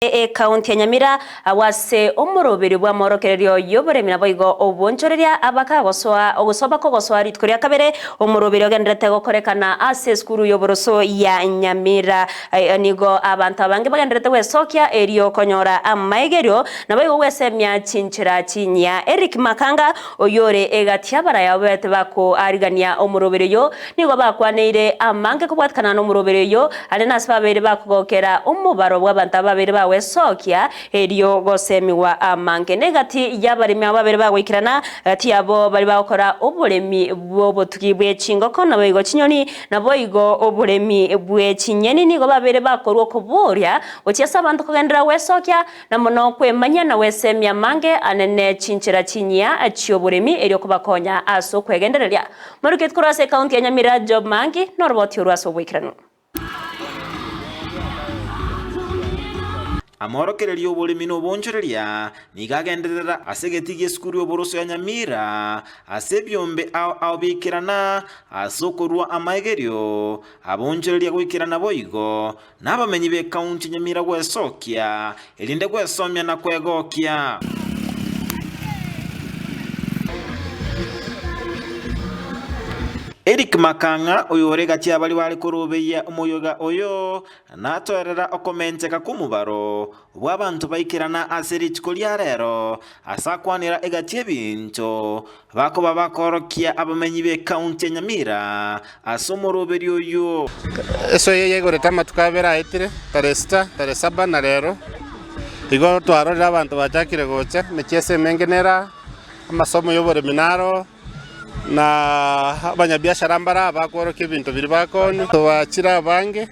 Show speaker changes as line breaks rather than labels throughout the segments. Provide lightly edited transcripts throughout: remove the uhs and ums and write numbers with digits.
Ekaunti ya Nyamira, agwo ase omoroberio bw'amorokererio y'oboremi naboigo obwonchoreria abakagosoa ogosoa bakogosoa rituko ria kabere omoroberio ogendererete gokorekana ase esukuru y'oboroso ya Nyamira. Nigo abanto abange bagendererete gwesokia erio konyora amaegerio naboigo gwesemia chinchera chinyia. Eric Makanga oyore egati y'abaraya babete bakoarigania omoroberio oyo Nigo bakwaneire amange kobwatikana nomoroberi oyio, aria nase babeire bakogokera omobaro bw'abanto aba babeire bagwesokia, erio gosemigwa amange. Negati y'abaremi abo babeire bagoikerana, gati yabo baria bagokora oboremi bw'obotugi bwe chingoko, naboigo chinyoni, naboigo oboremi bwe chinyeni, nigo babeire bakorua okoboria gochia ase abanto kogenderera gwesokia, Na mono kwemanyia na gwesemia amange anene chinchera chinyia chi'oboremi erio kobakonya ase okwegendereria. Moriketi korwa ase ekaunti ya Nyamira Job Mangi noroboti orwo ase oboikeranu.
Amorokererio oboremi na obonchoreria nigo agenderera ase egetii gi'esukuru y'oboroso ya Nyamira ase ebiombe ao ao biaikerana ase okorua amaegerio abonchoreria goikerana boigo Nabamenyi b'ekaunti nyamira gwesokia, erinde gwesomia na kwegokia. Eric Makang'a, oyore gati ya baria bare korobeyia omoyoga oyo, natoerera okomenteka kw'omobaro bw'abanto baikerana ase rituko ria rero, ase akwanera egati y'ebinto Bakoba bakoorokia abamenyi b'ekaunti ya Nyamira ase omoroberio oyio.
Esoe eye yaigorete amatuko abere aetire, tarehe sita, tarehe saba, na rero. Igo twarorire abanto bachakire gocha, emechieso emenge nere aa, amasomo y'oboremi naro, na abanyabiashara mbare aa bakworokia ebinto biria bakoonia. Tobachire abange,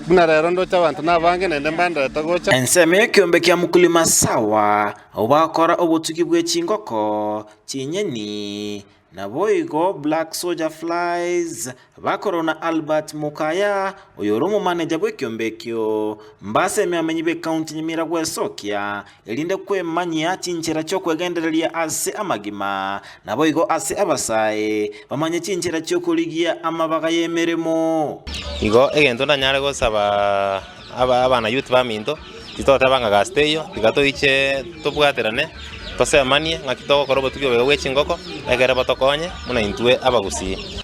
buna rero ndoche abanto nabange naende mbanderete gocha.
Ensemo y'ekeombe kia Mkulima Sawa Abwo bagokora obotugi bwe chingoko, chinyeni, naboigo black soldier flies, bakorwa na Albert Mukaya, oyore omomaneja bw'ekiombe ekio, mbasemi abamenyi b'ecounty Nyamira gwesokia, erinde kwemanyia chinchera chi'okwegendereria ase amagima, naboigo ase abasae, bamanye chinchera chi'okorigia amabaga y'emeremo.
Igo egento ndanyare gosaba abana youth baminto, titoteba ng'a gasi teiyo, tiga toiche tobwaterane, tosemanie ng'aki togokora obotugi obo iga bwe chingoko, ekere botokonye buna intwe abagusii.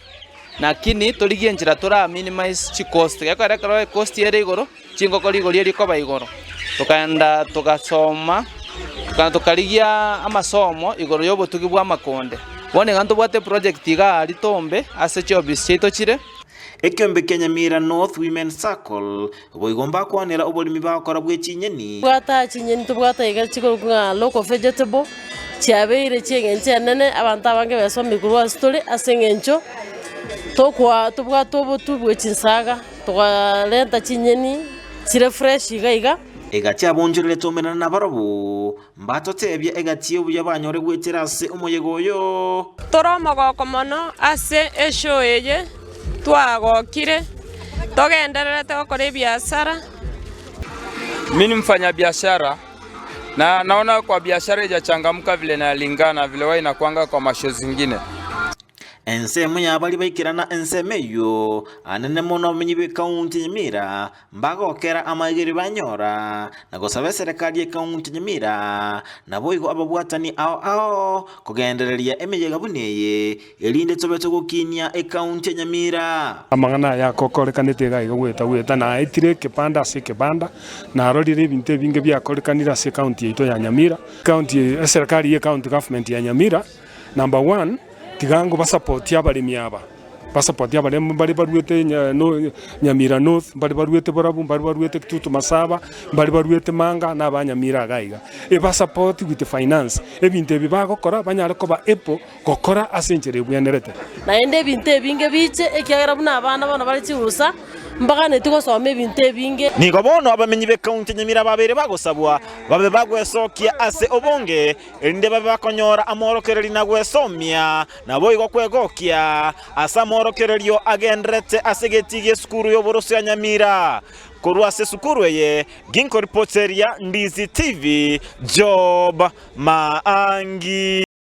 Lakini torigie enchera tora minimize chicost, gekogera ekero ecost ere igoro, chingoko rigori erikoba igoro. Tokaenda togasoma, tokagenda tokarigia amasomo igoro ya obotugi bwa amakonde. Bono iga ntobwate eproject iga aria Tombe ase chiofisi chiaito chire.
Ekeombe kia Nyamira North Women Circle boigo mbakwanera oboremi bagokora bwe chinyeni.
Tobwate chinyeni tobwate iga chikorokwa ng'a local vegetable, chiabeire chi'eng'encho enene, abanto abange besomire korwa ase tore ase eng'encho tokwa tobwate obotu bwe chinsaga, tokarenta chinyeni chire fresh iga iga.
Egati abonchorerete omenene nabarabwo, Mbatotebia egati y'obuya banyore goetera ase omoyega oyo.
Tore omogoko mono ase eshow eye, twagokire, togendererete gokora ebiasara.
Mi ni mfanyabiashara na naona kwa biashara haijachangamka vile inalingana vile huwa inakuanga kwa mashow zingine.
Ensemo ya baria baikerana ensemo eyio, anene mono abamenyi b'ekaunti ya Nyamira mbagokera amaigerio banyora, na gosaba eserekari y'ekaunti ya Nyamira naboigo ababwatani ao ao kogendereria emeyega buna eye, erinde tobe togokinia ekaunti ya Nyamira.
Amang'ana aya akokorekanete iga iga goeta goeta, naetire ekebanda ase ekebanda, narorire ebinto ebinge biakorekanire ase ekaunti yaito ya Nyamira. Ekaunti eserekari ye county government ya Nyamira, number one, Tiga ngobasapotie abaremi aba, basapotie abaremi mbare baruete Nyamira North, mbare baruete Borabu, mbare baruete Kitutu Masaba, mbare baruete Manga, na aba Nyamira iga iga. Ebasapoti with finance, ebinto ebi bagokora banyare koba able gokora ase enchera ebwenerete.
Naende ebinto ebinge biche, ekiagera buna abana bono bare chirusa, mbaganeti gosoma ebinto ebinge.
Nigo bono abamenyi b'ekaunti ya Nyamira babeire bagosabwa babe bagwesokia ase obonge erinde babe bakonyora amorokererio na gwesomia, naboigo kwegokia ase amorokererio agendererete ase egetii gi'esukuru y'oboroso ya Nyamira. Korwa ase esukuru eye, ginkoripoteria Ndizi TV, Job Maangi.